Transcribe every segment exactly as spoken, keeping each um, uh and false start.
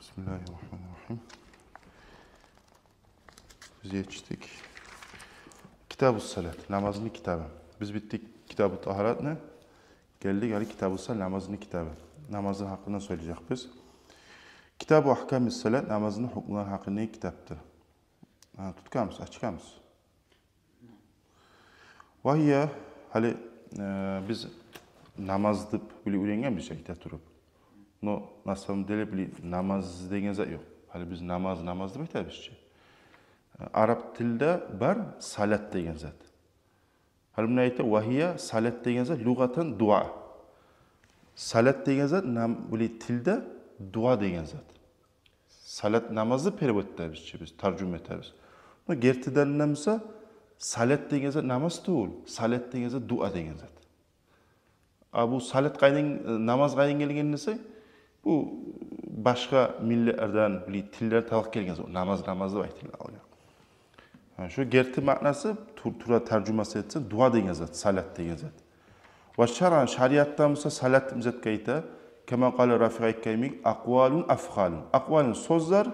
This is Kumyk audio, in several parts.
Бисмиллагьи ррагьмани ррагьим. Биз етишдик Китабу салат, намазны китабы. Биз битдик Китабу тагьаратны. Гелдик гьали Китабу салат, намазны китабы. Намазны гьакъында сёйлежекбиз. Китабу ахками салат, намазны гьукмулары гьакъында китапдыр. Гьа, тутгъанбыз, ачгъанбыз. Ва гьия, гьали, э, биз намаз деп биле уьйренгенбиз айта туруп. Но на самом деле биле намаз деген зат ёкъ. Гьали биз намаз, намаз деп айтабыз чы. Э, араб тилде бар салат деген зат. Гьали муна айта, ва гьия салат деген зат лугъатан дуа. Салат деген зат нам-, биле тилде дуа деген зат. Салат намазны перевод этебиз чи биз, таржума этебиз. Но гертиден де буса, салат деген зат намаз тюгюл, салат деген зат дуа деген зат. А бу салат къайдан, намаз къайдан гелген десе, бу башгъа миллетлерден, биле, тиллер талакъ гелген зат. Намаз, намаз деп айтыла алгъа. Гьа, шо герти маънасы тур-, тувра таржумасы этсе, дуа деген зат, салат деген зат. Ва шаръан, шариатда буса салат не затгъа айта? Кама къала Рафиъ, айтгъан йимик, акъвалун афъалун. Акъвалун сёзлер,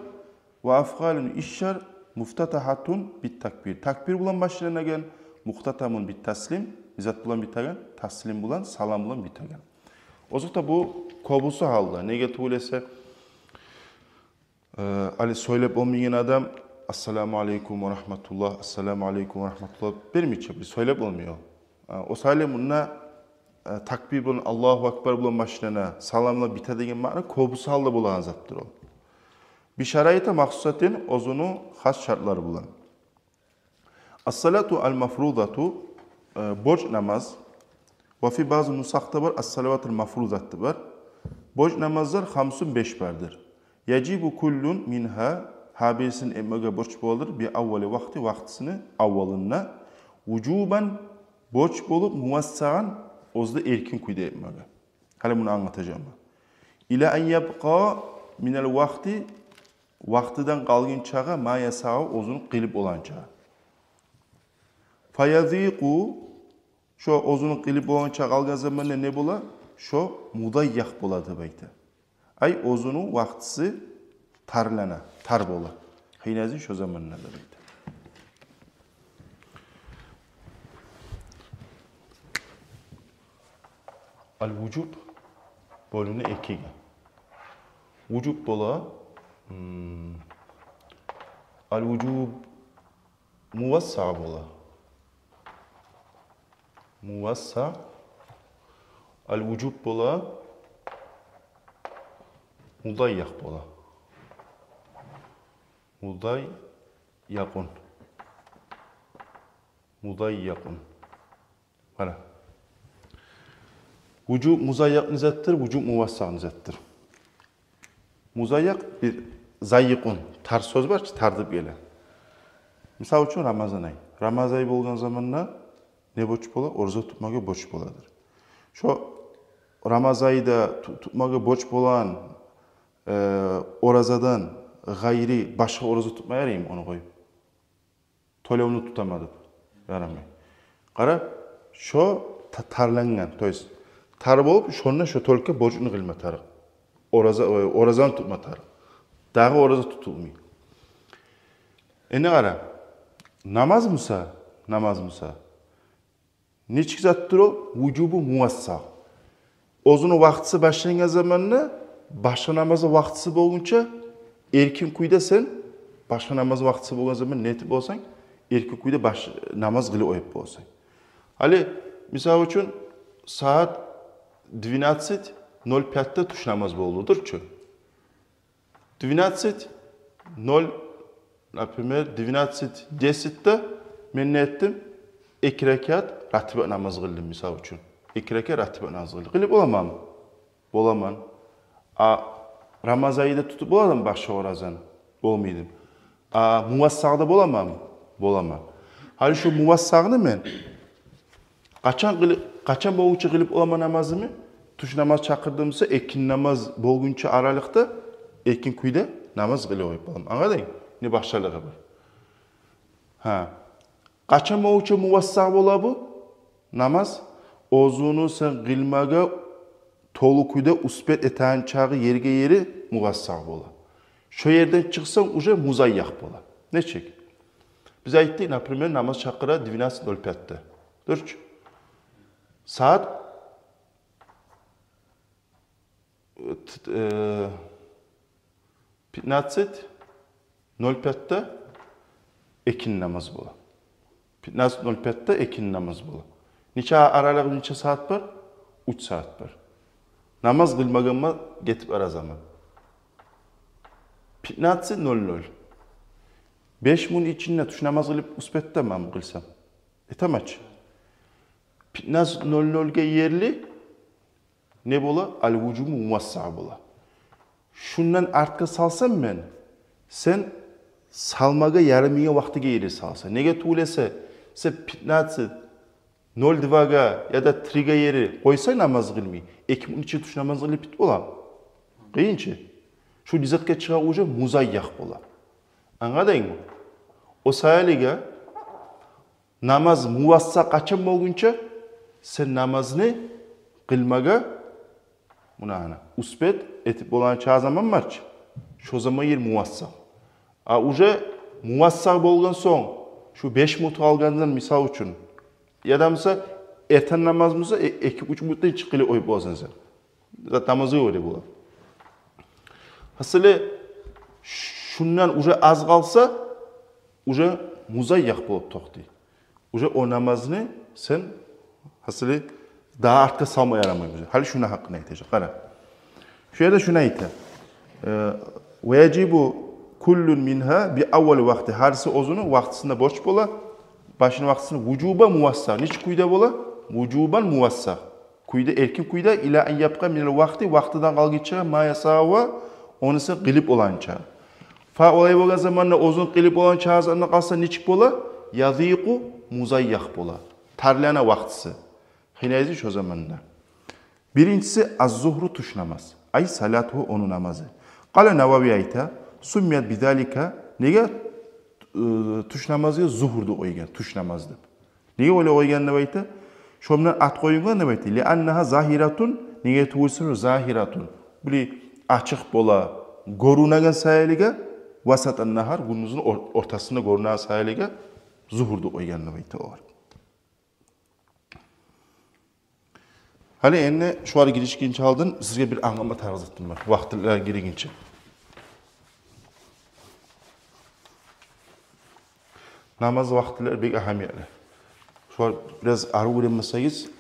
ва афъалун ишлер, муфтатагьатун бит такбир. Такбир булан башланагъан, мухтатамун бит таслим, не зат булан битеген? Таслим булан, салам булан битеген. Озокъда, бу кёбюсю гьалда. Неге тюгюл эсе, э, гьали сёйлеп болмайгъан адам «Ассаламу алейкум ва рагьматуллагь, ассаламу алейкум ва рагьматуллагь» бермей чи, бир сёйлеп болмай о. Э, о саялы мунда, э, такбир булан, Аллагьу акбар булан башлана, салам булан бите деген маъна кёбюсю гьалда болагъан затдыр о. Би шараита махсусатин, оьзюню хас шартлары булан. Ас-салату ал-мафрудату, э, борч намаз. Ва фи баъзи нусахда бар, ас-салаватул мафрудат да бар. Борч намазлар хамсун, беш бардыр. Яжибу куллун мингьа, гьар бирисин этмеге борч боладыр, би аввали вакъти, вакътисини аввалында. Вужубан, борч болуп, мувассагъан, оьзю де эркин кюйде этмеге. Гьали муну англатажакъман. Ила ан ябкъа минал вакъти, вакътиден къалгъынчагъа, ма ясагъу, оьзюню къылып болагъанчагъа. Фаязикъу, шо оьзюню къылып болагъанчагъа къалгъан заманда не бола? Шо мудайякъ бола деп айта. Ай, оьзюню вакътиси тарлана, тар бола. Гьиназин шо заманда деп айта. Ал-вужуб бёлюне экиге. Вужуб бола, м, ал-вужуб мувассагъ бола. Мувассагъ. Ал-вужуб бола, мудайякъ бола. Мудайякъун. Мудайякъун. Мана. Вужуб музайякъ не затдыр, вужуб мувассагъ не затдыр? Музайякъ бир зайикъун, тар сёз бар чы, тар деп геле. Мисал учун, Рамазан ай. Рамазан ай болгъан заманда не борч бола? Ораза тутмагъа борч боладыр. Шо Рамазан айда ту-, тутмагъа борч болгъан, э, оразадан гъайры башгъа ораза тутма яраймы, ону къоюп? Тёлевню тутама деп ярамай. Къара, шо та-, тарлангъан, то есть тар болуп, шонда шо только борчну къылма тарыкъ. Ораза, ой, оразаны тутма тарыкъ. Дагъы ораза тутулмай. Энни къара, намаз буса, намаз буса, нечик затдыр ол? Вужубу мувассагъ. Оьзюню вакътиси башлангъан заманда, башгъа намазны вакътиси болгъунча эркин кюйде сен, башгъа намазны вакътиси болгъан заманда не этип болсанг, эркин кюйде баш-, намаз къылып къоюп болсанг. Гьали, мисал учун, сагьат двенадцать ноль пятьде тюш намаз болду дюр чю. Двенадцать ноль, например, двенадцать десятьде мен не этдим? Эки ракаат ратиба намаз къылдым, мисал учун. Эки ракаат ратиба намаз къылдым. Къылып боламанмы? Боламан. А Рамазан айда тутуп боламанмы башгъа оразаны? Болмайдым. А мувассагъда боламанмы? Боламан. Гьали шо мувассагъны мен къачан къылы-, къачан болгъунча къылып боламан намазымны? Тюш намаз чакъырдым буса, экинни намаз болгъунча аралыкъда эркин кюйде намаз къылып къоюп боламан. Англадынг? Не башгъалыгъы бар? Гьа. Къачан болгъунча мувассагъ бола бу намаз? Оьзюню сен къылмагъа толу кюйде успеть этеген чагъы ерге ери мувассагъ бола. Шо ерден чыкъсанг, уже музайях бола. Нечик? Биз айтдыкъ, например, намаз чакъыра двенадцать ноль пятьте. Дюр чю? Сагьат, э, т-, э, пятнадцать ноль пятьте экинни намаз бола. Пятнадцать ноль пятьте экинни намаз бола. Нече аралыгъы, нече сагьат бар? Уьч сагьат бар. Намаз къылмагъанма гетип бара заман. Пятнадцать ноль ноль. Беш минут ичинде тюш намаз къылып успеть этеменми къылсам? Этемен чи. Пятнадцать ноль нольге ерли не бола? Аль-вужубу мувассагъ бола. Шундан артгъа салсам мен, сен салмагъа ярамайгъан вакътиге ерли саласан. Неге тюгюл эсе, сен пятнадцать ноль двагъа яда триге ерли къойсанг намаз къылмай, эки минут ичинде тюш намаз къылып битип боламы? Къыйын чы. Шу лиззатгъа чыгъа уже музайях бола. Англадынгмы? О саялыгъа намаз мувассагъ къачан болгъунча, сен намазны къылмагъа, муна гьана, успеть этип болагъан чакъы заман бар чы. Шо заман ер мувассагъ. А уже мувассагъ болгъан сонг, шу беш минут къалгъандан, мисал учун, яда буса эртен намаз буса, э-, эки-уьч минутдан чыкъгъылы къоюп боласан сен. Зат намазгъа гёре бола. Гьасили, шундан уже аз къалса, уже музайях болуп токътай. Уже о намазны сен, гьасили, дагъы артгъа салма ярамай уже. Гьали шуну гьакъында айтажакъ. Къара. Шу ерде шуну айта. Э, ва яжибу куллун мингьа би аввали вакъти. Гьариси оьзюню вакътисинде борч бола, башыны вакътисинде вужубан мувассагъ. Нечик кюйде бола? Вужубан мувассагъ. Кюйде, эркин кюйде, ила ан ябкъа минал вакъти, вакътиден къалгъынча, ма ясагьу, ону сен къылып болагъанча. Фа, олай болгъан заманда, оьзюн къылып болагъанча заманда къалса, нечик бола? Язикъу, музайях бола. Тарлана вакътиси. Гьинайзи шо заманда. Биринчиси, аз-зугьру, тюш намаз. Ай салатугьу, ону намазы. Къала Навави айта, суммият бизалика, неге, э, тюш намазгъа зугьру деп къойгъан, тюш намаз деп. Неге олай къойгъан деп айта? Шондан ат къоюлгъан деп айта. Лианнагьа загьиратун, неге тюгюл эсе загьиратун. Булай ачыкъ бола, гёрюнеген саялыгъа, васатан нагьар, гюндюзню ор-, ортасында гёрюнеген саялыгъа зугьру деп къойгъан деп айта олар. Гьали энни шулар гиришгинче алдын сизге бир англама тарыкъ затым бар. Вакътилер гиргинче. Намаз вакътилер бек агьамиятлы. Шулар бираз арив уьйренмесегиз,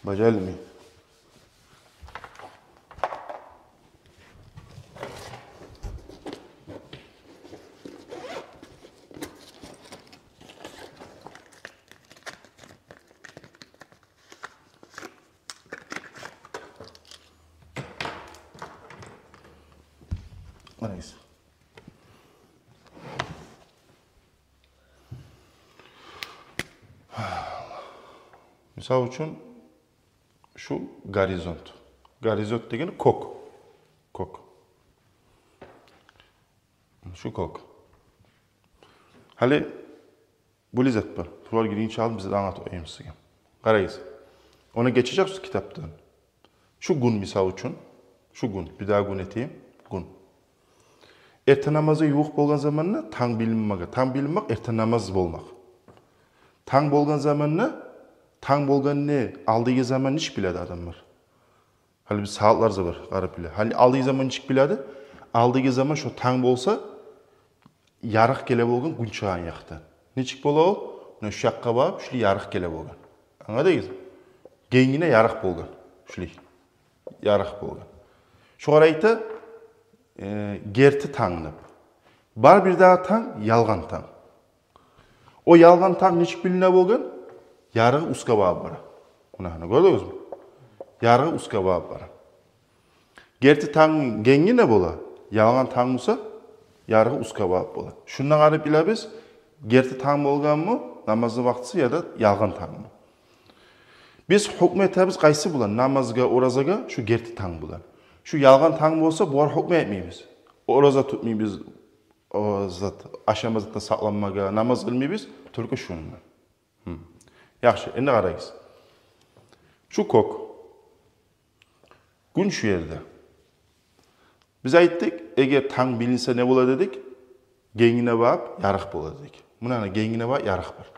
бажарылмай. Къарайсыз. Мисал учун, шу горизонт. Горизонт дегени кёк. Кёк. Шу кёк. Гьали булай зат бар. Шулар гиргинче алдын биз англатып къояйым сизге. Къарайсыз. Ону гечежексиз китапдан. Шу гюн, мисал учун, шу гюн, бир дагъы гюн этейим, гюн. Эртен намазгъа ювукъ болгъан заманда танг билинмеге, танг билинмек — эртен намаз болмакъ. Танг болгъан заманда, танг болгъанны алдагъы заман нечик биледи адамлар? Гьали биз сагьатлар да бар, къарап биле. Гьали алдагъы заман нечик биледи? Алдагъы заман шо танг болса, ярыкъ геле болгъан гюн чыгъагъан якъдан. Нечик бола ол? Муна шу якъгъа багъып, шулай ярыкъ геле болгъан. Англадыгъызмы? Генгине ярыкъ болгъан. Шулай ярыкъ болгъан. Шогъар айта, э, герти танг деп. Бар бир дагъы танг, ялгъан танг. О ялгъан танг нечик билине болгъан? Ярыгъы уьстге багъып бара. Муна, муна, гёрдюгюзмю? Ярыгъы уьстге багъып бара. Герти тангны генги не бола? Ялгъан танг буса, ярыгъы уьстге багъып бола. Шундан къарап билебиз, герти танг болгъанмы намазны вакътиси яда ялгъан тангмы? Биз гьукму этебиз къайсы булан? Намазгъа, оразагъа шу герти танг булан. Шу ялгъан танг болса, бугъар гьукму этмейбиз. Ораза тутмайбыз, о зат, ашама затдан сакъланмагъа, намаз къылмайбыз, только шуну булан. Гьм. Яхшы, энди къарайбыз. Шу кёк. Гюн шу ерде. Биз айтдыкъ, эгер танг билинсе не бола дедик? Генгине багъып ярыкъ бола дедик. Муна, ана, генгине багъып ярыкъ бар.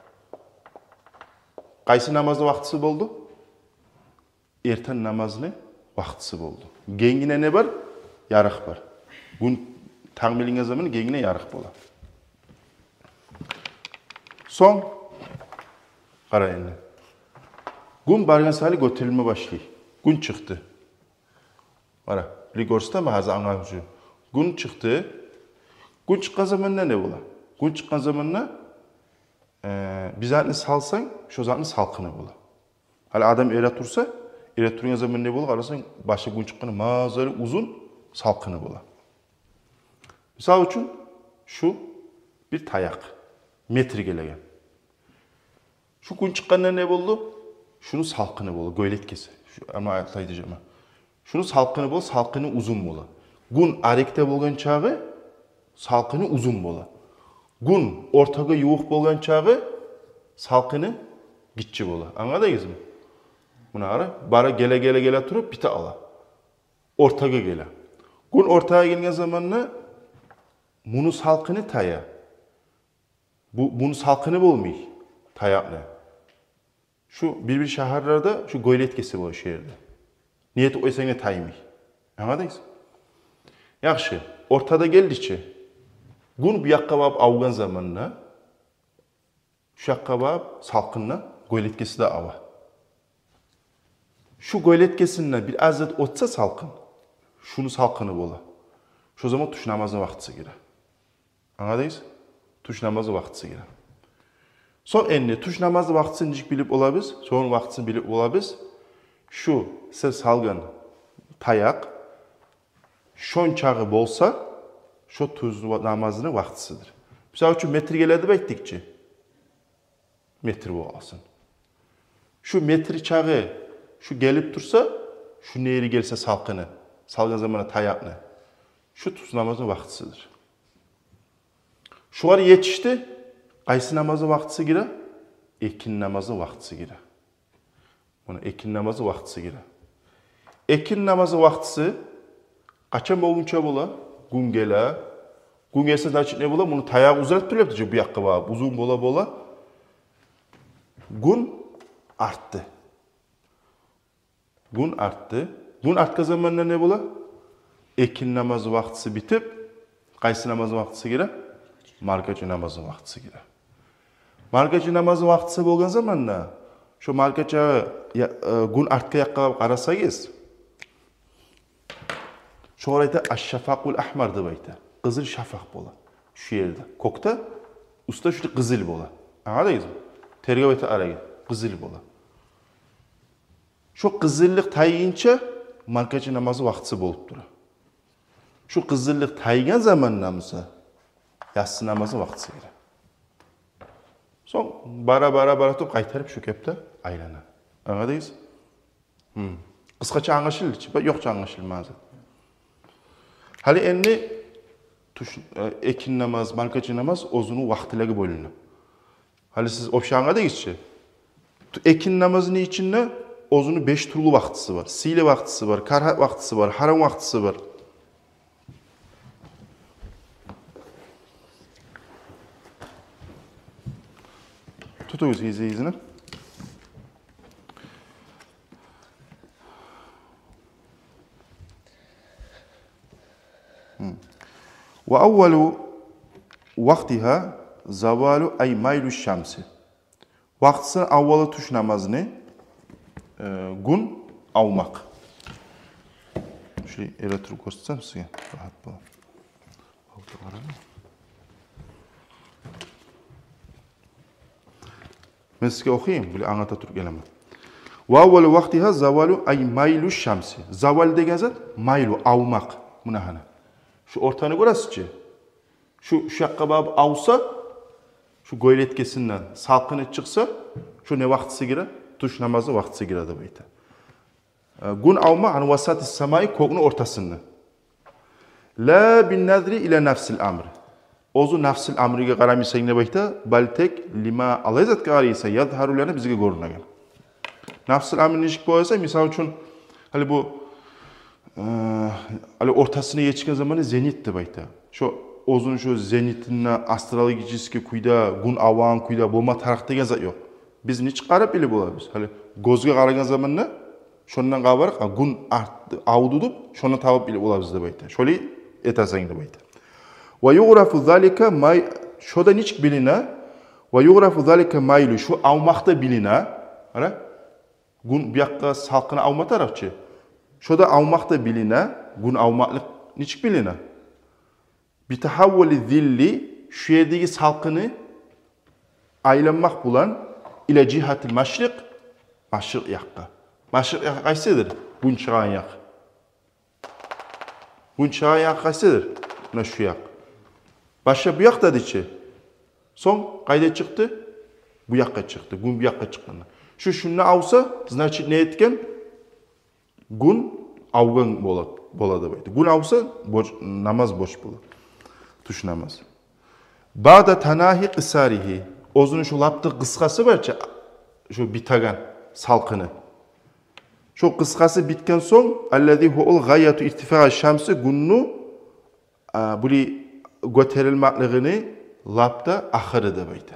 Къайсы намазны вакътиси болду? Эртен намазны вакътиси болду. Генгине не бар? Ярыкъ бар. Гюн, танг билинген заман генгине ярыкъ бола. Сонг, къара энни. Гюн баргъан сайын гётерилме башлай. Гюн чыкъды. Къара, бир гёрсетемен гьазир англатмакъ учун. Гюн чыкъды. Гюн чыкъгъан заманда не бола? Гюн чыкъгъан заманда, э, бир затны салсанг, шо затны салкъыны бола. Гьали адам эретурса, эретургъан заман не бола? Къарасанг, башы гюн чыкъгъаны мазаллы узун, салкъыны бола. Мисал учун, шу бир таякъ, метр гелеген. Шу гюн чыкъгъанда не болду? Шуну салкъыны бола, гёлеткеси. Шу, амма айтайдыжама. Шуну салкъыны бола, салкъыны узун бола. Гюн арекде болгъан чагъы салкъыны узун бола. Гюн ортагъа ювукъ болгъан чагъы салкъыны гиччи бола. Англадыгъызмы? Муна къара, бара геле, геле, геле туруп бите ала. Ортагъа геле. Гюн ортагъа гелген заманда муну салкъыны тая. Бу, муну салкъыны болмай, таякъны. Шу бир-бир шагьарларда шу гёлеткеси бола шу ерде. Не этип къойсанг да таймай. Англадыгъыз? Яхшы, ортада гелди чи. Гюн бу якъгъа багъып авгъан заманда, шу якъгъа багъып салкъындан гёлеткеси де ава. Шу гёлеткесинден бир аз зат оьтсе салкъын, шуну салкъыны бола. Шо заман тюш намазны вакътиси гире. Англадыгъыз? Тюш намазны вакътиси гире. Сонг энни тюш намазны вакътисин нечик билип болабыз? Шону вакътисин билип болабыз. Шу сиз салгъан таякъ шончагъы болса, шо тюш намазны вакътисидир. Мисал учун, метр геле деп айтдыкъ чы. Метр болуп къалсын. Шу метр чагъы шу гелип турса, шу нери гелсе салкъыны, салгъан заманда таякъны, шу тюш намазны вакътисидир. Шугъар етишди, къайсы намазны вакътиси гире? Экинни намазны вакътиси гире. Муна экинни намазны вакътиси гире. Экинни намазны вакътиси къачан болгъунча бола? Гюн геле. Гюн гелсе, значит, не бола? Муну таягъы узун этип тюрлеп де, бу якъгъа багъып узун бола, бола. Гюн артды. Гюн артды. Гюн артгъан заманда не бола? Экинни намазны вакътиси битип, къайсы намазны вакътиси гире? Маркача намазны вакътиси гире. Маркача намазны вакътиси болгъан заманда, шо маркача я-, э, гюн артгъан якъгъа къарасагъыз, шогъар айта аш-шафакъул ахмар деп айта. Къызыл шафакъ бола шу ерде. Кёкде, уьстде шулай къызыл бола. Англадыгъызмы? Тергеп айта арагъа. Къызыл бола. Шо къызыллыкъ тайгъынча маркача намазны вакътиси болуп тура. Шо къызыллыкъ тайгъан заманда буса, яссы намазны вакътиси гире. Сонг бара, бара, бара туруп, къайтарып шо кепде айлана. Англадыгъыз? Гьм. Къысгъача англашылды чы, ба, ёкъча англашылмазы. Гьали энни тюш, э, экинни намаз, маркача намаз оьзюню вакътилеге бёлюне. Гьали сиз общий англадыгъыз чы. Ту-, экинни намазны ичинде оьзюню беш тюрлю вакътиси бар. Сыйлы вакътиси бар, карагьат вакътиси бар, гьарам вакътиси бар. Тутугъуз изи-изине. Гьм. Ва аввалу вакътигьа завалу ай майлу шамси. Вакътисини аввалы тюш намазны, э, гюн авмакъ. Шулай эретуруп гёрсетсем сизге, рагьат бола. Мен сизге охуюм, булай англата туруп гелемен. Ва аввалу вакътигьа завалу ай майлу шамси. Завал деген зат майлу, авмакъ. Муна гьана. Шу ортаны гёресиз чи? Шу, шу якъгъа багъып авса, шу гёлеткесинден салкъыны чыкъса, шу не вакътиси гире? Тюш намазны вакътиси гире деп айта. Э, гюн авма, ан васатис самаи, кёкню ортасында. Ла бин назри ила нафсил амр. Оьзю нафсил амрге къарамайсан деп айта, бал тек лима, алай затгъа къарайсан, язгьару лана, бизге гёрюнеген. Нафсил амр нечик бола эсе, мисал учун, гьали бу Э, гьали ортасына етишген заманы зенит деп айта. Шо оьзюню шо зенитинде астрологический кюйде, гюн авагъан кюйде болма тарыкъ деген зат ёкъ. Биз нечик къарап билип болабыз? Гьали гёзге къарагъан заманда шондан къабарыкъ, а, гюн артды, авду деп, шондан табып билип болабыз деп айта. Шолай этесен деп айта. Ва юърафу залика май-, шо да нечик билине? Ва юърафу залика майлу, шо авмакъ да билине. Къара, гюн бу якъгъа салкъыны авма тарыкъ чы. Шо да авмакъ да билине, гюн авмакълыкъ нечик билине? Битагьаввули зилли, шу ердеги салкъыны айланмакъ булан, ила жигьатил машрикъ, машрикъ якъгъа. Машрикъ якъ къайсыдыр? Гюн чыгъагъан якъ. Гюн чыгъагъан якъ къайсыдыр? Муна шу якъ. Башлап бу якъда эди чи. Сонг къайда чыкъды? Бу якъгъа чыкъды. Гюн бу якъгъа чыкъгъанда. Шу шунда авса, значит, не этген? Гюн авгъан бола, бола деп айта. Гюн авса, борч, намаз борч бола. Тюш намаз. Баъда танагьи къисаригьи. Оьзюню шу лап да къысгъасы бар чы, шу битеген салкъыны. Шу къысгъасы битген сонг, аллази гьува гъаяту иртифаъи шамси, гюнню, а, булай гётерилмеклигини лап да ахыры деп айта.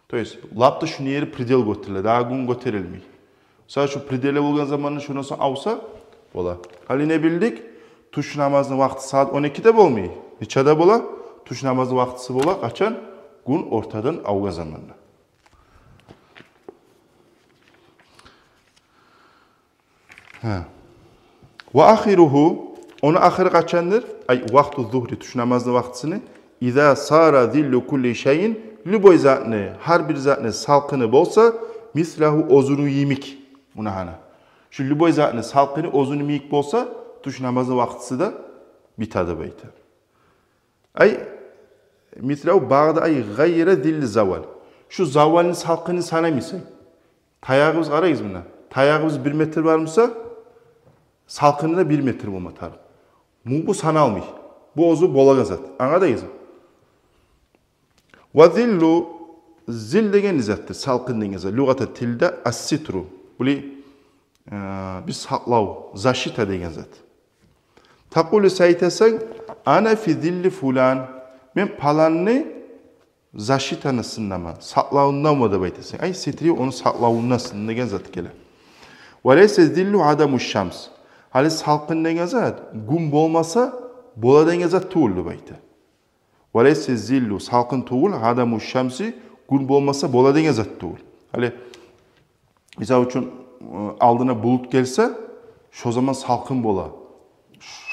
То есть, лап да шуну ери предел гётериле, дагъы гюн гётерилмей. Мисал, шу предели болгъан заманда шундан сонг авса, бола. Гьали не билдик? Тюш намазны вакътиси сагьат он экиде болмай. Нечеде бола? Тюш намазны вакътиси бола къачан? Гюн ортадан авгъан заманда. Гьа. Ва ахиругьу, ону ахыры къачандыр? Ай, вакъту зугьри, тюш намазны вакътисини. Иза сара зиллу кулли шайин, любой затны, гьар бир затны салкъыны болса, мислагьу, оьзюню йимик. Муна гьана. Шу любой затны салкъыны оьзюню йимик болса, тюш намазны вакътиси де бите деп айта. Ай, мислагьу баъда, ай, гъайра зилли завал. Шу завалны салкъыны санамайсан. Таягъыбыз, къарагъыз муна. Таягъыбыз бир метр бар буса, салкъыны да бир метр болма тарыкъ. Му, бу саналмай. Бу оьзю болагъан зат. Англадыгъызмы? Ва зиллу, зилл деген не затдыр? Салкъын деген зат. Люгъата, тилде, ас-ситру. Булай, э, бир сакълав, защита деген зат. Такъулу, сен айтасан, ана фи зилли фулан. Мен паланны защитасындаман, сакълавундаман деп айтасан. Ай, ситри, ону сакълавундаман деген зат геле. Ва лайса зиллу адаму шамс. Гьали салкъын деген зат гюн болмаса бола деген зат тюгюл деп айта. Ва лайса зиллу, салкъын тюгюл, адаму шамси, гюн болмаса бола деген зат тюгюл. Гьали, мисал учун, э, алдына булут гелсе, шо заман салкъын бола.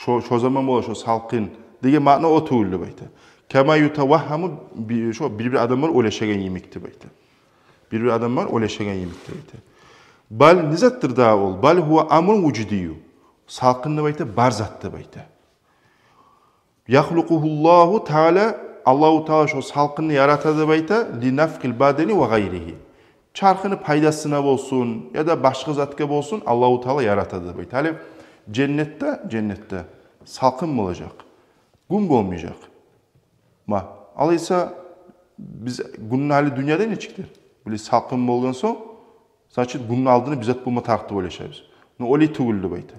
Шо, шо заман бола шо салкъын деген маъна о тюгюл деп айта. Кама ютавагьгьаму, би-, шо бир-бир адамлар ойлашагъан йимик деп айта. Бир-бир адамлар ойлашагъан йимик деп айта. Бал, не затдыр дагъы ол? Бал гьува амрун вужудию. Салкъын деп айта бар зат деп айта. Яхлукъугьуллагьу таала, Аллагьу таала шо салкъынны ярата деп айта, ли нафъил бадани ва гъайригьи. Чархыны пайдасына болсун, яда башгъа затгъа болсун, Аллагьу таала ярата деп айта. Гьали женнетде, женнетде салкъын болажакъ, гюн болмажакъ. Ма, алайса, биз гюнню гьали дюньяда нечикдир? Булай салкъын болгъан сонг, значит, гюнню алдына бир зат болма тарыкъ деп ойлашабыз. Но олай тюгюл деп айта.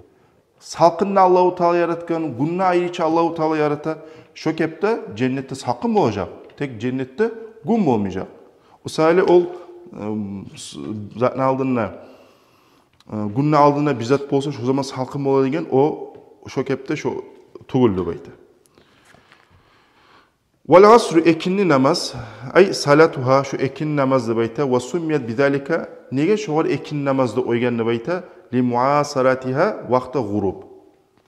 Салкъынны Аллагьу таала яратгъан, гюнню айрыча Аллагьу таала ярата. Шо кепде женнетде салкъын болажакъ, тек женнетде гюн болмажакъ. О саялы ол, эм, с-, затны алдына, э, гюнню алдына бир зат болса, шо заман салкъын бола деген, о, шо кепде шо тюгюл деп айта. Вал асру, экинни намаз, ай салатугьа, шо экинни намаз деп айта, ва суммият бизалика, неге шогъар экинни намаз деп къойгъан деп айта, ли муасаратигьа вакъта гъуруб.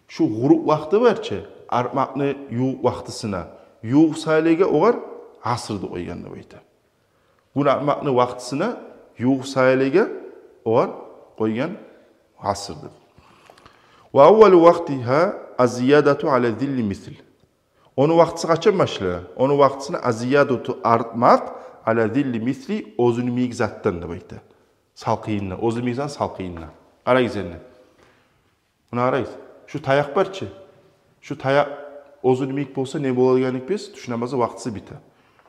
Шо гъуруб вакъты бар чы, армакъны ювукъ вакътысына, ювукъ саялыгъа огъар аср деп къойгъан деп айта. Гюн армакъны вакътысына ювукъ саялыгъа огъар къойгъан аср деп. Ва аввалу вакътигьа аз-зиядату ала зилли мисл. Ону вакътиси къачан башлана? Ону вакътисини аз-зиядату, артмакъ, ала зилли мисли, оьзюню йимик затдан деп айта. Салкъынына, оьзюню йимик затны салкъынына. Къарагъыз энни. Муна къарагъыз. Шу таякъ бар чы. Шу таякъ оьзюню йимик болса, не бола дегенбиз? Тюш намазны вакътиси бите.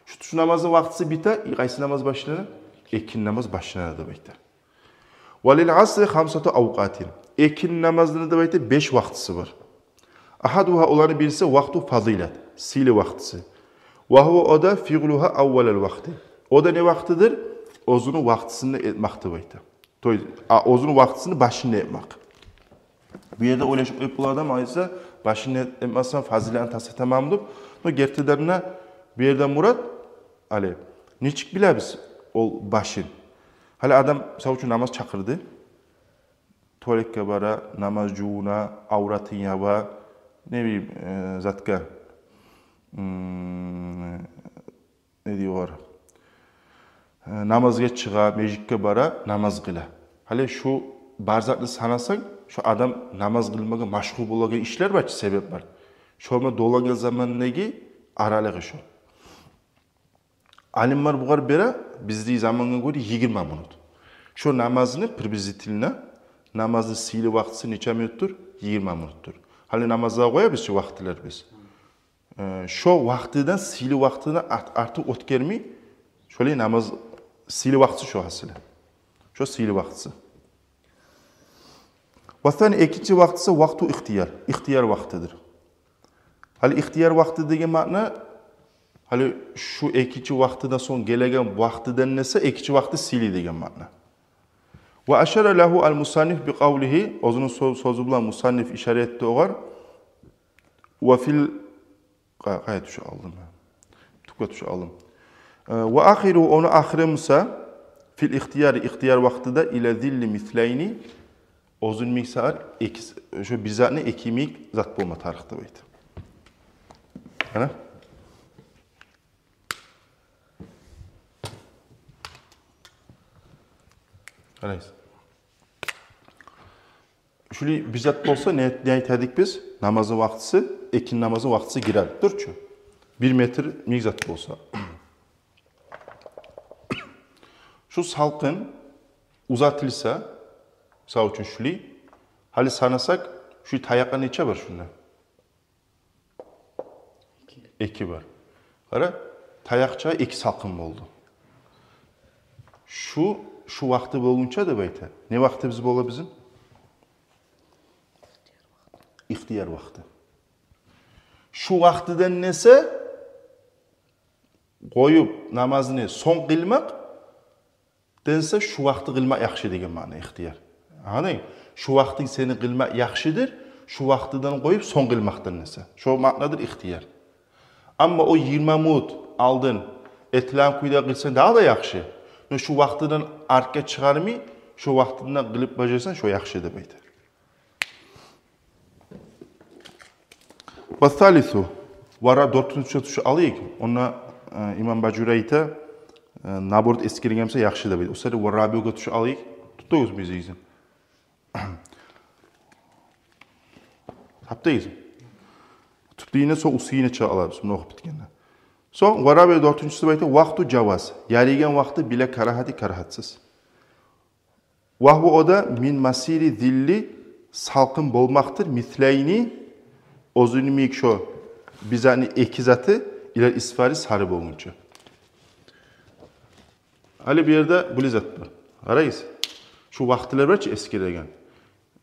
Шу тюш намазны вакътиси бите, и къайсы намаз башлана? Экинни намаз башлана деп айта. Ва лил асри хамсату авкъатин. Экинни намазны да, деп айта, беш вакътиси бар. Ахадугьа, оланы бириси, вакъту фазилат, сыйлы вакътиси. Ва гьува, о да, фиълугьа аввалал вакъти. О да не вакътидир? Оьзюню вакътисинде этмек, деп айта. То есть, а, оьзюню вакътисини башында этмек. Бу ерде ойлашып къоюп бола адам, айтса, башында эт-, этмесем, фазиланы тас этемен деп. Но гертиден де бу ерде мурат, гьали, нечик билебиз ол башын? Гьали адам, мисал учун, намаз чакъырды. Туалетге бара, намаз жувуна, авратын яба, не билейим, э, затгъа, м, не дей олар, э, намазгъа чыгъа, межитге бара, намаз къыла. Гьали шу бар затны санасанг, шу адам намаз къылмагъа машгъул болагъан ишлер бар чы, себеп бар. Шома долагъан замандагъы аралыгъы шу. Алимлер бугъар бере, биздеги замангъа гёре, йигирма минут. Шо намазны приблизительно, намазны сыйлы вакътиси нече минутдур? Йигирма минутдур. Гьали намазгъа къоябыз чы вакътилер биз. Э, шо вакътиден, сыйлы вакътиден арт-, артыкъ оьтгермей, шолай намаз, сыйлы вакътиси шо гьасили. Шо сыйлы вакътиси. Ва сани, экинчи вакътиси, вакъту ихтияр. Ихтияр вакътидир. Гьали ихтияр вакъти деген маъна, гьали шу экинчи вакътиден сонг гелеген вакътиден эсе экинчи вакъти сыйлы деген маъна. Ва ашара лагьу ал мусанниф би къавлигьи, оьзюню сё-, сёзю булан мусанниф ишара этди огъар. Ва фил, къа-, къайда тюше алдым? Тюпге тюше алдым. Э, ва ахиру, ону ахыры буса, фил ихтияри, ихтияр вакътиде, ила зилли мислайни, оьзюн йимик сагъар эки, шо бир затны эки йимик зат болма тарыкъ деп айта. Ана? Къарайсыз. Шулай бир зат болса, не, не айта эдик биз? Намазны вакътиси, экинни намазны вакътиси гире, дюр чю. Бир метр йимик зат болса. Шу салкъын узатылса, мисал учун, шулай, гьали санасакъ, шу таякъгъа нече бар шунда? Эки бар. Къара, таякъча эки салкъын болду. Шу, шу вакъти болгъунча деп айта. Не вакътибиз бола бизин? Ихтияр вакъти. Шу вакътиден эсе къоюп намазны сонг къылмакъ, десе, шу вакъти къылмакъ яхшы деген маъна ихтияр. Англадынг? Шу вакътинг сени къылмакъ яхшыдыр, шу вакътиден къоюп сонг къылмакъдан эсе. Шо маънадыр ихтияр. Амма о йигирма минут алдын этилген кюйде къылсанг, дагъы да яхшы. Но шу вакътиден артгъа чыгъармай, шу вакътиден къылып бажарсанг, шо яхшы деп айта. Ва салису, ва ра-, дёртюнчюсюне тюшюп алайыкъ. Онда, э, имам Бажури айта, э, наоборот, эсгерген буса яхшы деп айта. О саялы ва рабиугъа тюшюп алайыкъ. Тутугъуз мизигизни. Таптыгъызмы? Тутугъуз, сонг уьстюне чыгъа алабыз, муну охуп битгенде. Сонг ва рабиу, дёртюнчюсю деп айта, вакъту жаваз. Ярайгъан вакъти, била карагьати, карагьатсыз. Ва гьува, о да, мин масири зилли, салкъын болмакъдыр, мислайни, оьзюню йимик шо бир затны эки заты, илал исфари, сары болгъунча. Гьали бу ерде булай зат бар. Къарайсыз. Шу вакътилер бар чы эсгереген.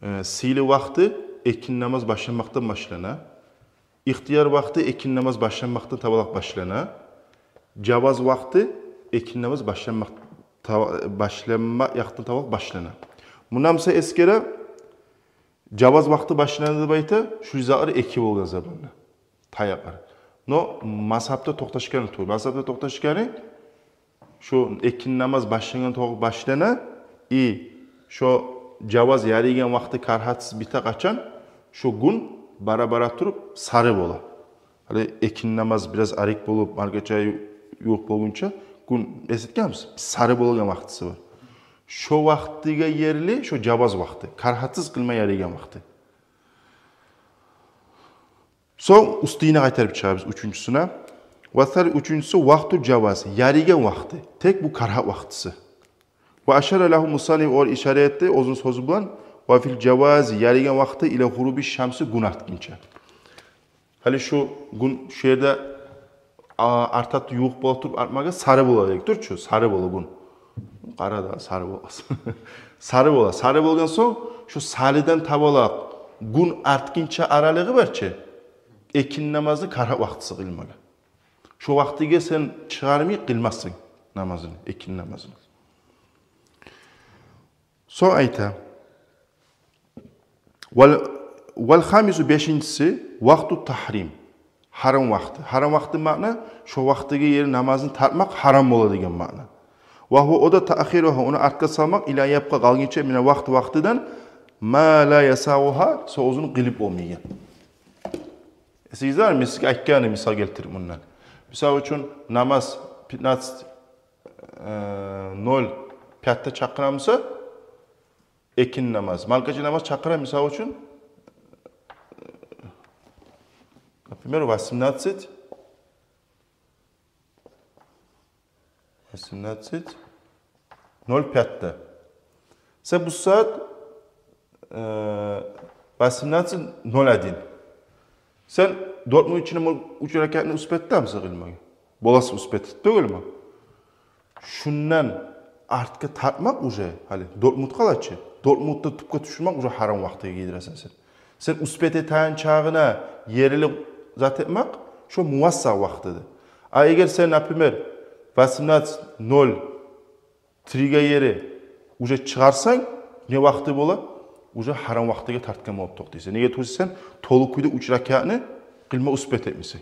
Э, сыйлы вакъти экинни намаз башланмакъдан башлана. Ихтияр вакъти экинни намаз башланмакъдан табалакъ башлана. Жаваз вакъти экинни намаз башланмакъ-, таба-, башланма якъдан табалакъ башлана. Мунда буса эсгере, жаваз вакъти башлана деп айта, шу затлар эки болгъан заманда. Таякълар. Но мазгьабда токъташгъаны тюгюл. Мазгьабда токъташгъаны, шо экинни намаз башлангъан токъ башлана, и шо жаваз, ярайгъан вакъти, карагьатсыз бите къачан, шо гюн бара-бара туруп сары бола. Гьали экинни намаз бираз арек болуп, маркача ю-, ювукъ болгъунча, гюн, эс этгенбиз, сары болагъан вакътиси бар. Шо вакътиге ерли шо жаваз вакъти, карагьатсыз къылма ярайгъан вакъти. Сонг уьстюне къайтарып чыгъабыз уьчюнчюсюне. Ва сали, уьчюнчюсю, вакъту жаваз, ярайгъан вакъти. Тек бу карагьат вакътиси. Ва ашара лагьу мусанниф, о ишара этди оьзюню сёзю булан, ва фил жавази, ярайгъан вакъти, ила гъуруби шамси, гюн артгъынча. Гьали шу гюн шу ерде, а, артат, ювукъ бола туруп артмагъа, сары бола дедик, дюр чю, сары бола гюн. Къара да, сары болмас. Сары бола. Сары болгъан сонг, шо сарыдан табалакъ гюн артгъынча аралыгъы бар чы, экинни намазны карагь вакътиси къылмагъа. Шо вакътиге сен чыгъармай къылмассынг намазны, экинни намазны. Сонг айта: «Вал, вал хамису», бешинчиси, «вакъту тахрим». Гьарам вакъти. Гьарам вакъти маъна, шо вакътиге ерли намазны тартмакъ гьарам бола деген маъна. «Ва гьува», о да, «таъхиругьа», ону артгъа салмакъ, «ила ябкъа», къалгъынча, «мина вакъти», вакътидан, «ма ла ясагьугьа», шо оьзюню къылып болмайгъан. Эсигизде бармы, мен сизге айтгъан эдим, мисал гелтирип мундан. Мисал учун, намаз пятнадцать, э, ноль пятьте чакъыра буса, экинни намаз. Маркачы намаз чакъыра, мисал учун, например, восемнадцать, восемнадцать ноль пятьте. Сен бу сагьат, э, восемнадцать ноль один. Сен дёрт минут ичинде бу уьч ракатны успеть этемисен къылмагъа? Боласыз успеть этип, тюгюлмю? Шундан артгъа тартмакъ уже, гьали дёрт минут къала чы, дёрт минутда тюпге тюшюрмек уже гьарам вакътиге гийдиресен сен. Сен успеть этеген чагъына ерли зат этмек, шо мувассагь вакътиди. А эгер сен, например, восемнадцать ноль триге ерли уже чыгъарсанг, не вакъти бола? Уже гьарам вакътиге тартгъан болуп токътайсан. Неге тюгюл десе, сен толу кюйде уьч ракатны къылма успеть этмейсен.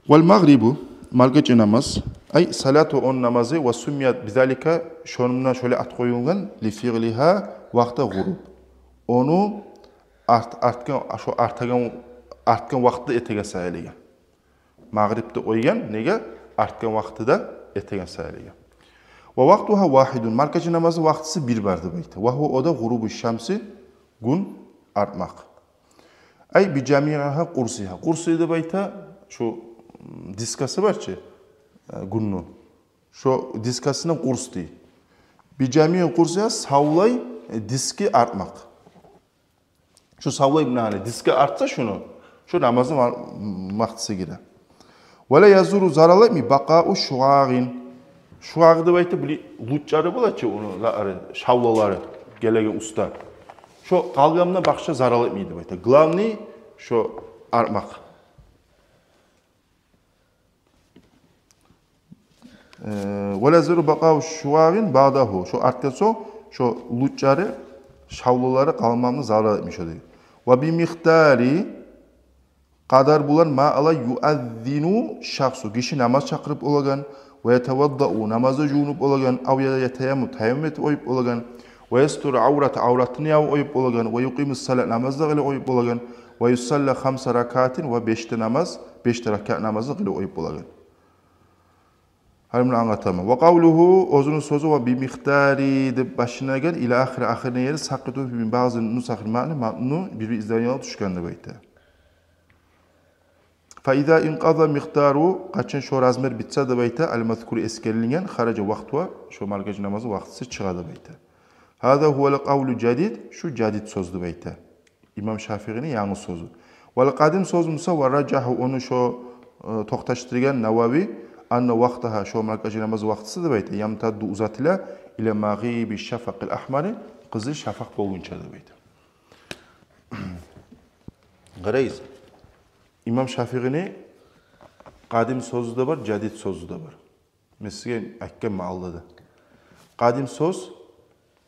«Вал магърибу», маркачы намаз, «ай салату», ону намазы, «ва суммият бизалика», шону булан шолай ат къоюлгъан, «ли фиълигьа вакъта гъуруб», ону арт-, артгъан, шо артагъан, артгъан вакътиде этеген саялыгъа. Магърибни къойгъан, неге? Артгъан вакътиде этеген саялыгъа. «Ва вакътугьа вагьидун», маркачы намазны вакътиси бир бар деп айта. «Ва гьува», о да, «гъурубу шамси», гюн артмакъ. «Ай би жамигьи къурсигьа». Къурси деп айта, шо, м, дискасы бар чы, э, гюнню. Шо дискасына къурс дей. «Би жамигьи къурсигьа», савлай, э, диски артмакъ. Шо савлай, муна, гьали диске артса шуну, шо намазны ва-, вакътиси гире. «Ва ла язурру», зарал этмей, «бакъау шугъагъин». Шугъагъ деп айта, били, лучлары бола чы ону, ла-, ары, шавлалары гелеген уста. Шо къалгъанына башгъа зарал этмей деп айта. Главный шо артмакъ. Э, «ва ла язурру бакъау шугъагъин баъдагьу». Шо артгъан сонг шо лучлары, шавлалары къалмагъына зарал этмей шо дей. «Ва би микъдари», къадар булан, «ма», ала, «юаззину шахсу», гиши намаз чакъырып болагъан, «ва ятаваддау», намазгъа жувунуп болагъан, «ав», яда, «ятаяммаму», таяммум этип къоюп болагъан, «ва ястуру аврата», авратын ябып къоюп болагъан, «ва юкъиму салат», намазны къылып къоюп болагъан, «ва юсалла хамса ракаатин», ва беш де намаз, беш де ракаат намазны къылып къоюп болагъан. Гьали муну англатаман. «Ва къавлугьу», оьзюню сёзю, «ва би микъдари» деп башына гелген, «ила ахири», ахырына ерли, «сакъитун фи баъзи нусахил матни», матнну бир-бир изданиялар тюшген деп айта. «Фа иза инкъаза микъдару», къачан шо размер битсе деп айта, «ал-мазкури», эсгерилген, «хаража вакътугьа», шо маркачы намазны вакътиси чыгъа деп айта. «Гьаза гьувал къавлу жадид», шу жадид сёз деп айта. Имам Шафиини янгы сёзю. «Вал къадим» сёз буса, «ва ражагьагьу», ону шо, э, токъташдыргъан Навави, «анна вакътагьа», шо маркачы намазны вакътиси деп айта, «ямтадду», узатыла, «ила магъиби шафакъил ахмари», къызыл шафакъ болгъунча деп айта. Къарайыз. Имам Шафиини къадим сёзю де бар, жадид сёзю де бар. Мен сизге айтгъанман алда да. Къадим сёз,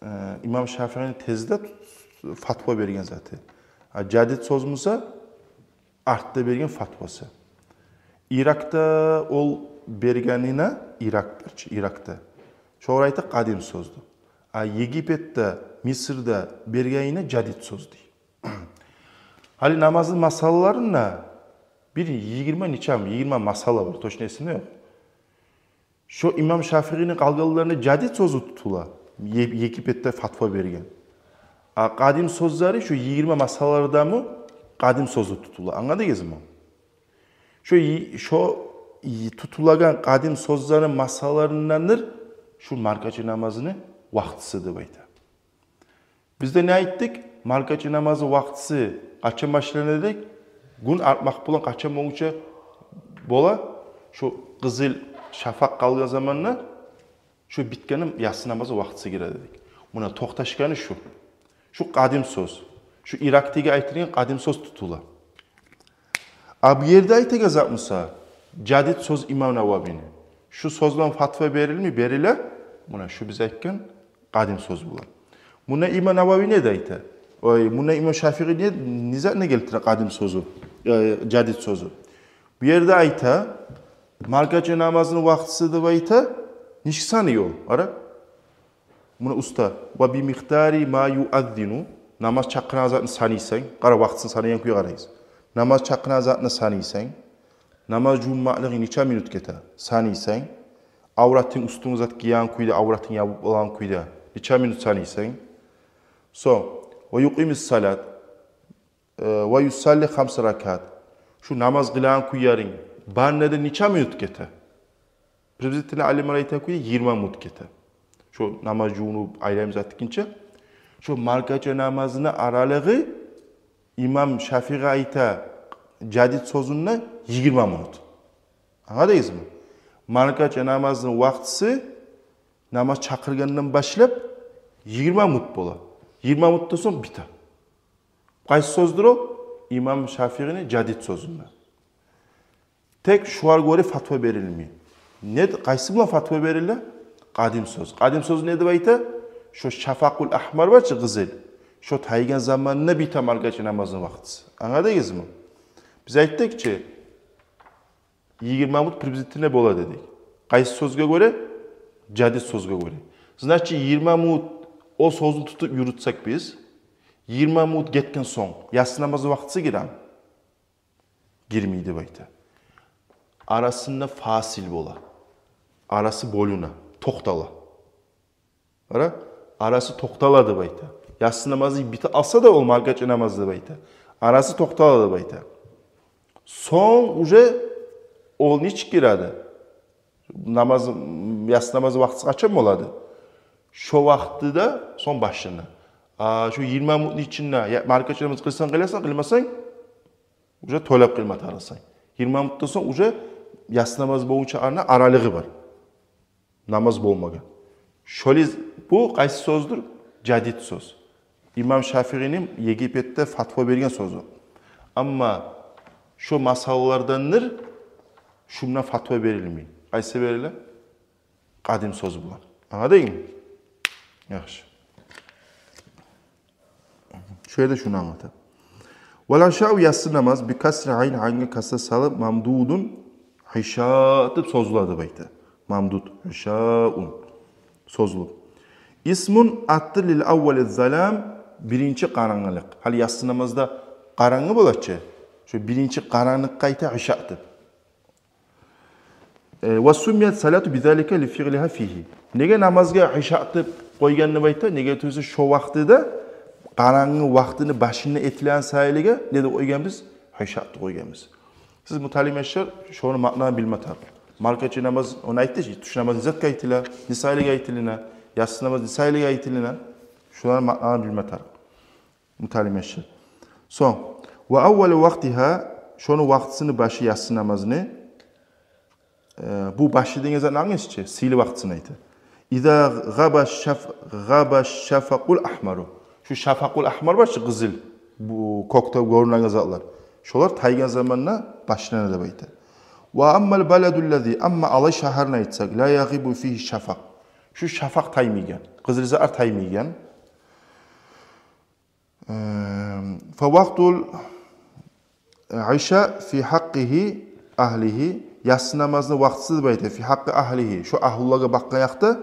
э, имам Шафиини тезде фатва берген заты. А жадид сёз буса, артда берген фатвасы. Иракъда ол бергенине, Иракъ бар чы, Иракъда. Шогъар айта къадим сёз деп. А Египетде, Мисрде бергенине жадид сёз дей. Гьали намазны масъалаларында бир йигирма нече, йигирма масъала бар, точно эсимде ёкъ. Шо имам Шафиини къалгъанларына жадид сёзю тутула, Е-, Египетде фатва берген. А къадим сёзлери шо йигирма масъалаларда му къадим сёзю тутула. Англадыгъызмы? Шо йи-, шо йи-, тутулагъан къадим сёзлени масъалаларындандыр шо маркачы намазны вакътиси деп айта. Биз де не айтдыкъ? Маркачы намазны вакътиси къачан башлана дедик? Гюн артмакъ булан къачан болгъунча? бола, шо къызыл шафакъ къалгъан заманда, шо битгенде яссы намазны вакътиси гире дедик. Муна токъташгъаны шу. Шу къадим сёз. Шу Иракъдагъы айтылгъан къадим сёз тутула. А бу ерде айтагъан зат буса, жадид сёз имам Нававини. Шу сёз булан фатва берилми? Бериле. Муна шу биз айтгъан къадим сёз булан. Муна имам Навави не де айта? Ой, муна имам Шафигъи не, не затны гелтире къадим сёзю, э, жадид сёзю? Бу ерде айта, маркача намазны вакътиси деп айта, нечик санай ол? Къара. Муна уста. «Ва би микъдари ма юаззину». Намаз чакъырагъан затны санайсан. Къара, вакътисин санайгъан кюйге къарайбыз. Намаз чакъырагъан затны санайсан. Намаз жувунмакълыгъынг нече минут гете? Санайсан. Авратынг, уьстюнге зат гийген кюйде, авратынг ябып болагъан кюйде нече минут санайсан. Сонг, «ва юкъимис салат». Э, «ва юсалли хамса ракаат». Шу намаз къылагъан кюйлеринг барына да нече минут гете? Приблизительно алимлер айта кюйде, йигирма минут гете. Шу намаз жувунуп, айлайым зат тикгинче. Шу маркача намазны аралыгъы, имам Шафигъи айта, жадид сёзюнде йигирма минут. Англадыгъызмы? Маркача намазны вакътиси намаз чакъыргъандан башлап йигирма минут бола. Йигирма минутдан сонг бите. Къайсы сёздюр о? Имам Шафигъини жадид сёзюнде. Тек шугъар гёре фатва берилмей. Не, къайсы булан фатва бериле? Къадим сёз. Къадим сёз не деп айта? Шо шафакъул ахмар бар чы, къызыл. Шо тайгъан заманда бите маркача намазны вакътиси. Англадыгъызмы? Биз айтдыкъ чы, йигирма минут приблизительно бола дедик. Къайсы сёзге гёре? Жадид сёзге гёре. Значит, йигирма минут о сёзню тутуп юрютсек биз, йигирма минут гетген сонг, яссы намазны вакътиси гиреми? Гирмей деп айта. Арасында фасил бола. Арасы бёлюне, токътала. Къара, арасы токътала деп айта. Яссы намазы бите алса да, ол маркача намазы деп айта. Арасы токътала деп айта. Сонг уже ол нечик гиреди? Намаз, яссы намазны вакътиси къачан болады? Шо вакътиде сонг башлана. А, шо йигирма минутну ичинде, я, маркача намаз къылсанг къыласан, къылмасанг, уже тёлеп къылма тарыкъсан. Йигирма минутдан сонг уже яссы намаз болгъунча ара-, аралыгъы бар. Намаз болмагъан. Шолай, бу къайсы сёздюр? Жадид сёз. Имам Шафигъини Египетде фатва берген сёзю. Амма шо масъалалардандыр, шунда фатва берилмей. Къайсы бериле? Къадим сёз булан. Англадынгмы? Яхшы. Шо ерде шуну англата. «Вал ишау», яссы намаз, «би касри айн», айнгъа касра салып, «мамдудун», иша деп созула деп айта. Мамдуд, ишаун, созулуп. «Исмун», атдыр, «лил аввали залам», биринчи къарангылыкъ. Гьали яссы намазда къарангы бола чы, шо биринчи къарангылыкъгъа айта иша деп. Э, «ва суммият салату бизалика ли фиълиха фигьи». Неге намазгъа иша деп къойгъанны деп айта? Неге тюгюл эсе шо вакътиде, къарангы вакътини башында этилеген саялыгъа не деп къойгъанбыз? Иша деп къойгъанбыз. Сиз, муталим яшлар, шону маънасын билме тарыкъ. Маркачы намаз, ону айтды чы, тюш намаз не затгъа айтыла, не саялыгъа айтылына, яссы намаз не саялыгъа айтылына, шоланы маънасын билме тарыкъ. Муталим яшлар. Сонг, «ва аввалу вакътигьа», шону вакътисини башы яссы намазны. Э, бу башы деген затны англайсыз чы, сыйлы вакътисин айта. «Иза гъаба шаф-, гъаба шафакъул ахмару». Шу шафакъул ахмар бар чы, къызыл, бу кёкде гёрюнеген затлар. Шолар тайгъан заманда башлана деп айта. «Ва аммал баладу ллази», амма алай шагьарны айтсакъ, «ла ягъибу фигьи шафакъ». Шу шафакъ таймайгъан, къызыл затлар таймайгъан. Эм, «фа вакътул иша фи хьакъкъи агьлигьи», яссы намазны вакътиси деп айта, «фи хьакъкъи агьлигьи», шо агьлулагъа бакъгъан якъда,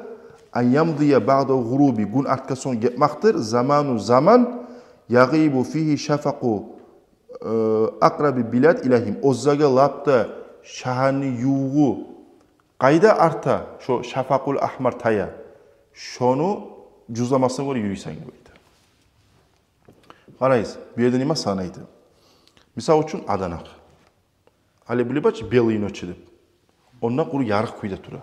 «ан ямдия баъдал гъуруби», гюн артгъан сонг гетмекдир, «заману», заман, «ягъибу фигьи шафакъу, э, акъраби билад илагьим», оьзлеге лап да шагьарны ювугъу къайда арта, шо шафакъул ахмар тая, шону жузламасына гёре юрюйсен деп айта. Къарайсыз, бу ерде неме санайды? Мисал учун, Аданакъ. Гьали биле бар чы, белые ночи деп. Онда къуру ярыкъ кюйде тура.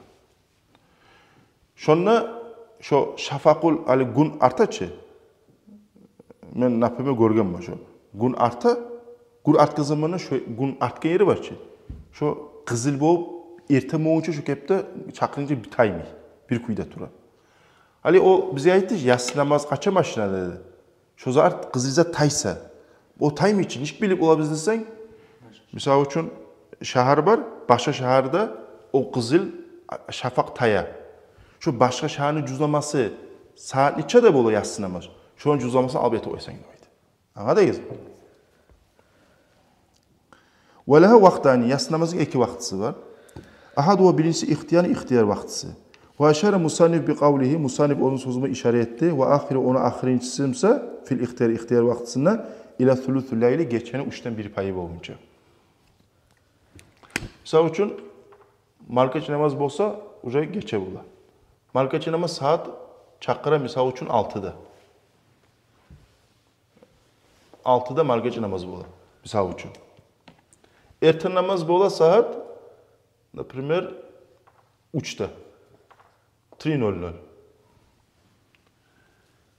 Шонда шо шафакъул, гьали гюн арта чы. Мен, например, гёргенмен шо. Гюн арта, гюн артгъан заманда шо гюн артгъан ери бар чы. Шо къызыл болуп, эртен болгъунча шо кепде чакъырынча бир таймай, бир кюйде тура. Гьали о бизге айтды, яссы намаз къачан башлана деди. Шо зат, къызыл зат тайса, о таймай чы, нечик билип болабыз десенг, мисал учун, шагьар бар, башгъа шагьарда о къызыл шафакъ тая. Шо башгъа шагьарны жузламасы сагьат нечеде бола яссы намаз, шону жузламасын алып этип къойсанг деп айта. Англадыгъызмы? Ва лагьа вакътани, яссы намазны эки вакътиси бар. Агьадугьа, биринчиси, ихтияр, ихтияр вакътиси. Ва ашара мусанниф би къавлигьи, мусанниф ону сёзюне ишара этди. Ва ахиру, ону ахырынчысы буса, фил ихтияр, ихтияр вакътисинде, ила сулусил лайли, гечени уьчден бир пайы болгъунча. Мисал учун, маркача намаз болса, уже гече бола. Маркача намаз сагьат чакъыра, мисал учун, алтыда. Алтыда маркача намаз бола, мисал учун. Эртен намаз бола сагьат, например, уьчде. Три ноль ноль.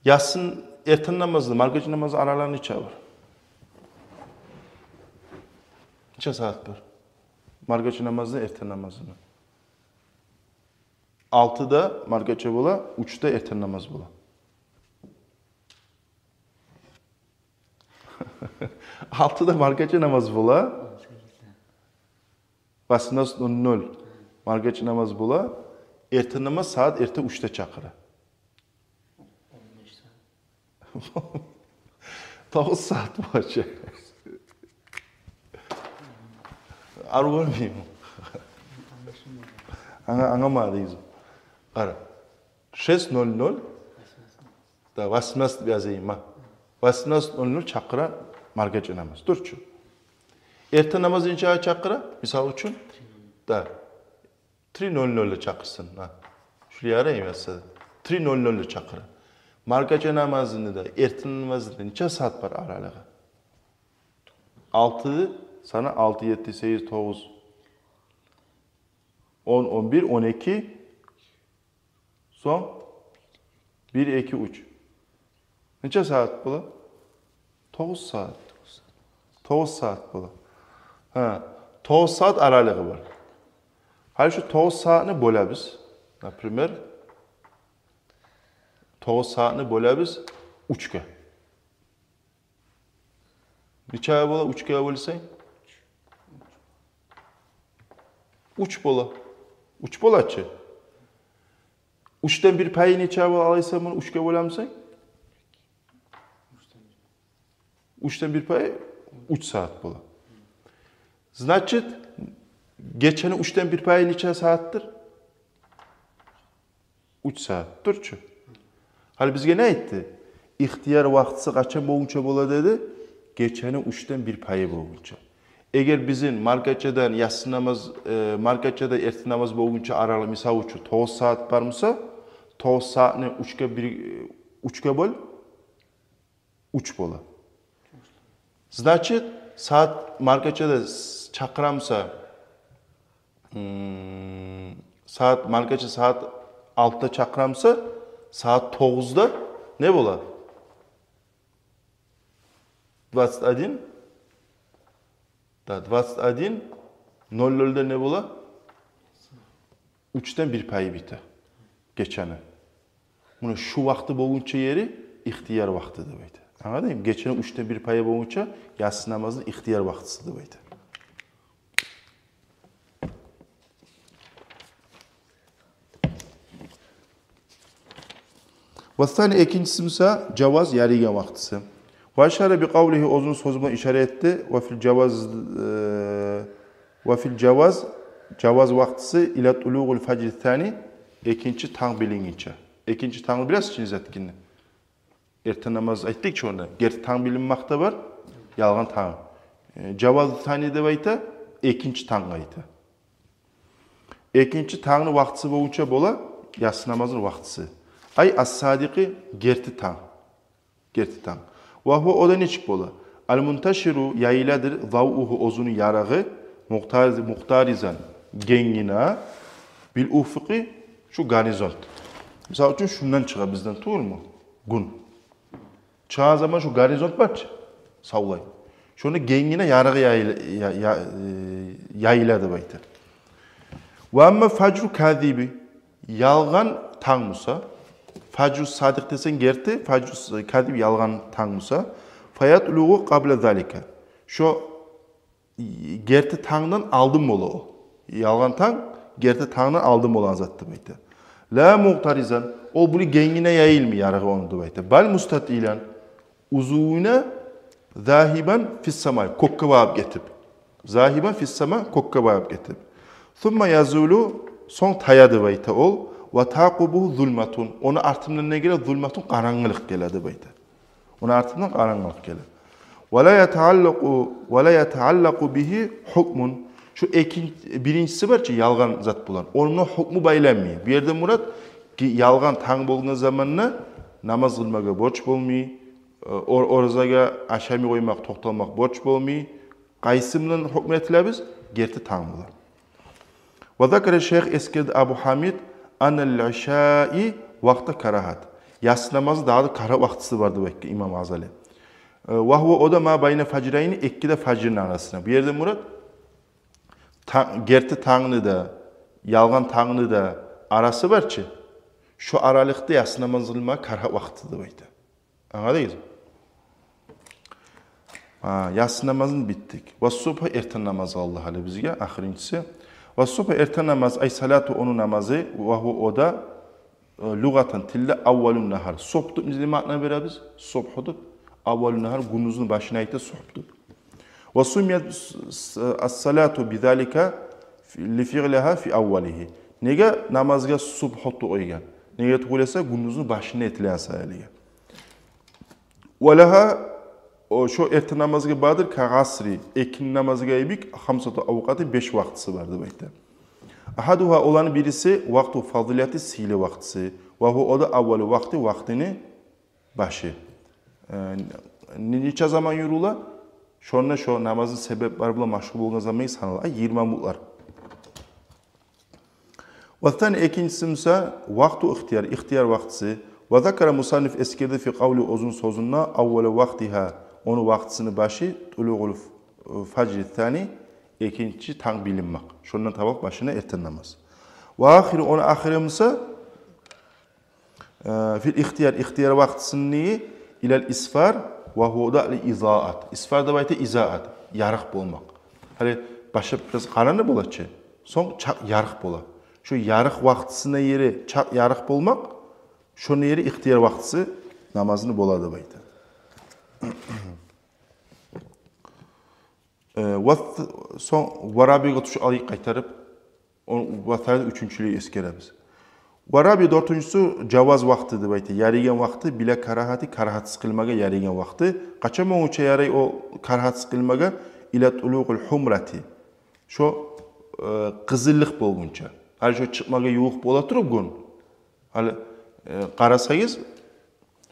Яссын, эртен намазны, маркача намазны аралыгъы нече бар? Нече сагьат бар маркача намазны, эртен намазны? Алтыда маркача бола, уьчде эртен намаз бола. Алтыда маркача намаз бола. Восемнадцать ноль ноль маркача намаз бола. Эртен намаз сагьат эртен уьчде чакъыра. Тогъуз сагьат болачы. Арив гёрмеймен. Анга, анга ма дейсиз. Къара. Шесть ноль ноль. Да, восемнадцать деп язайым, ма. Восемнадцать ноль ноль чакъыра маркача намаз. Дюр чю. Эртен намаз нечеге чакъыра, мисал учун? Да. Три ноль нольда чакъырсын, гьа. Шулай яраймы яса? Три ноль нольда чакъыра. Маркача намазны да, эртен намазны да нече сагьат бар аралыгъы? Алты, сана: алты, етти, сегиз, тогъуз, он, он бир, он эки, сонг бир, эки, уьч. Нече сагьат бола? Тогъуз сагьат. Тогъуз сагьат бола. Гьа, тогъуз сагьат аралыгъы бар. Гьали шу тогъуз сагьатны бёлебиз. Например, тогъуз сагьатны бёлебиз уьчге. Нече бола уьчге бёлсенг? Уьч бола. Уьч болачы. Уьчден бир пайы нече бола, алайса, муну уьчге бёлемисен? Уьчден бир пайы уьч сагьат бола. Значит, гечени уьчден бир пайы нече сагьатдыр? Уьч сагьат. Дюр чю. Гьали бизге не айтды? Ихтияр вакътиси къачан болгъунча бола деди? Гечени уьчден бир пайы болгъунча. Эгер бизин маркачадан яссы намаз, э, маркачадан эртен намаз болгъунча аралыгъы, мисал учун, тогъуз сагьат бар буса, тогъуз сагьатны уьчге бир, уьчге бёл, уьч бола. Значит, сагьат маркачада с-, чакъыра буса, м, сагьат, маркача сагьат алтыда чакъыра буса, сагьат тогъузда не бола? Двадцать один. Да, двадцать один ноль нольда не бола? Уьчден бир пайы бите гечени. Муна шу вакъти болгъунча ери ихтияр вакъти деп айта. Англадынгмы? Гечени уьчден бир пайы болгъунча яссы намазны ихтияр вакътиси деп айта. Ва сани, экинчиси буса, жаваз, ярайгъан вакътиси. Ва ашара би къавлигьи, оьзюню сёзюне ишара этди. Ва фил жаваз, э, ва фил жаваз, жаваз вакътиси, ила тулугъил фажри сани, экинчи танг билингинче. Экинчи тангны билесиз чи не зат экенни? Эртен намаз айтдыкъ чы онда. Герти танг билинмек де бар, ялгъан танг. Э, жаваз сани деп айта, экинчи тангны айта. Экинчи тангны вакътиси болгъунча бола яссы намазны вакътиси. Ай ас-садикъи, герти танг. Герти танг. Ва гьува, о да нечик бола? Ал-мунташиру, яйыладыр, завугьу, оьзюню ярыгъы, мукътариз-, мукътаризан, генгине, бил уфукъи, шу горизонт. Мисал учун, шундан чыгъа бизден, тюгюлмю? Гюн. Чыгъагъан заман шу горизонт бар чы, савлай. Шону генгине ярыгъы яйыл-, я-, я-, э, яйыла деп айта. Ва амма фажру казиби, ялгъан танг буса, фажру садикъ десенг герти, фажру с-, казиб ялгъан танг буса, фаятлугъу къабла залика. Шо герти тангдан алдын бола о. Ялгъан танг герти тангдан алдын болагъан зат деп айта. Ла мугътаризан, о буну генгине яйылмай ярыгъы ону деп айта. Бал мустатилан, узунуна, загьибан фиссама, кёкге багъып гетип. Загьибан фиссама, кёкге багъып гетип. Сумма язулу, сонг тая деп айта ол. Ва тагъукъубугьу зулматун, ону артындан не геле? Зулматун, къарангылыкъ геле деп айта. Ону артындан къарангылыкъ геле. Ва ла ятааллакъу, ва ла ятааллакъу бигьи гьукмун. Шо экин-, биринчиси бар чы, ялгъан зат булан, ону булан гьукму байланмай. Бу ерде мурат ки, ялгъан танг болгъан заманда намаз къылмагъа борч болмай, э, ор-, оразагъа ашамай къоймакъ, токътамакъ борч болмай. Къайсы булан гьукму этилебиз? Герти танг булан. Ва закара шейх, эсгерди Абу Гьамид, анна лил ишаи вакъта карагьат. Яссы намазны дагъы да карагьат вакътиси бар деп айтгъан имам Гъазали. Э, ва гьува, о да, ма байна фажрайни, эки де фажрны арасына. Бу ерде мурат та-, герти тангны да, ялгъан тангны да арасы бар чы. Шо аралыкъда яссы намаз къылмагъа карагьат вакъти деп айта. Англадыгъызмы? Гьа, яссы намазны битдик. Ва субгьа, эртен намаз къалды гьали бизге, ахырынчысы. Ва субгьа, эртен намаз, ай салату, ону намазы, ва гьува, о да, э, лугъатан, тилде, аввалун нагьар. Субгь деп биз не маъна беребиз? Субгь деп аввалун нагьар, гюндюзню башына айта субгь деп. Ва суммият с-, с-, ас-салату бизалика фи-, ли фиълигьа фи аввалигьи. Неге намазгъа субгь деп къойгъан? Неге тюгюл эсе, гюндюзню башында этилген саялы. Ва лагьа, о, шо эртен намазгъа бардыр, кал асри, экинни намазгъа йимик, хамсату авкъати, беш вакътиси бар деп айта. Агьадугьа, оланы бириси, вакъту фазилати, сыйлы вакътиси, ва гьува, о да, аввалу вакъти, вакътини башы. Э, не-, нече заман юрюле? Шонда шо намазны себеплери булан машгъул болгъан заман санала. Ай, йигирма минутлар. Ва сани, экинчиси буса, вакъту ихтияр, ихтияр вакътиси. Ва закара мусанниф, эсгерди, фи къавли, оьзюню сёзюнде, аввала вакътигьа, ону вакътисини башы, тулугъул ф-, фажри сани, экинчи танг билинмек. Шондан таба башлана эртен намаз. Ва ахиру, ону ахыры буса, э, фил ихтияр, ихтияр вакътисини, илал исфар, ва гьува, о да, ал изаат. Исфар деп айта изаат, ярыкъ болмакъ. Гьали башлап бираз къарангы бола чы, сонг чакъ ярыкъ бола. Шо ярыкъ вакътисине ери чакъ ярыкъ болмакъ, шону ери ихтияр вакътиси намазны бола деп айта. Э, ва с-, сонг ва рабиюгъа тюшюп алайыкъ къайтарып, он-, ва салис, уьчюнчюлюгюн эсгеребиз. Ва рабию, дёртюнчюсю, жаваз вакъти деп айта, ярайгъан вакъти, била карагьати, карагьатсыз къылмагъа ярайгъан вакъти. Къачан болгъунча ярай о карагьатсыз къылмагъа? Ила тулугъил гьумрати. Шо, э, къызыллыкъ болгъунча. Гьали шо чыкъмагъа ювукъ бола туруп гюн. Гьали, э, къарасагъыз,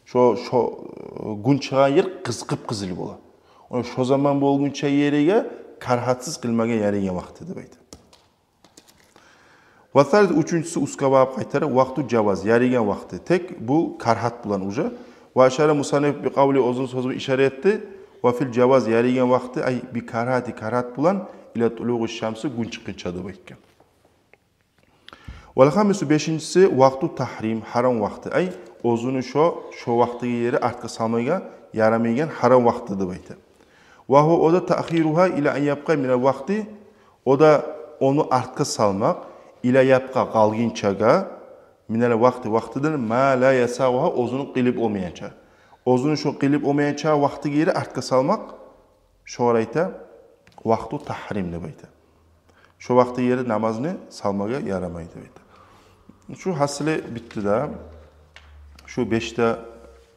шо, шо, э, гюн чыгъагъан ер къыз-, къып-къызыл бола. Ону шо заман болгъунча ерге карагьатсыз къылмагъа ярайгъан вакъти деп айта. Ва салис, уьчюнчюсю, уьстге багъып къайтара, вакъту жаваз, ярайгъан вакъти. Тек бу карагьат булан уже. Ва ашара мусанниф би къавли, оьзюню сёзюне ишара этди. Ва фил жаваз, ярайгъан вакъти, ай би карагьати, карагьат булан, ила тулугъи шамси, гюн чыкъгъынча деп айтгъан. Вал хамису, бешинчиси, вакъту тагьрим, гьарам вакъти. Ай, оьзюню шо, шо вакътиге ери артгъа салмагъа ярамайгъан гьарам вакъти деп айта. Ва гьува, о да, таъхиругьа ила ан ябкъа минал вакъти, о да ону артгъа салмакъ, ила ябкъа, къалгъынчагъа, минал вакъти, вакътиден, ма ла ясагъугьа, оьзюню къылып болмайгъанча. Оьзюню шо къылып болмайгъанча вакътиге ери артгъа салмакъ, шогъар айта вакъту тагьрим деп айта. Шо вакътиге ери намазны салмагъа ярамай деп айта. Шу гьасили битди де. Шу беш де,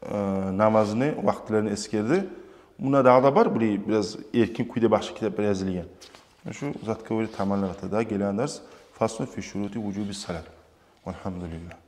э, намазны вакътилерин эсгерди. Мунда дагъы да бар, бир бираз эркин кюйде башгъа китаплар язылгъан. Шу затгъа гёре таманлыкъ эте де гелген дарс. Фаслун фи шурути вужуби салат. Валгьамдулиллагь.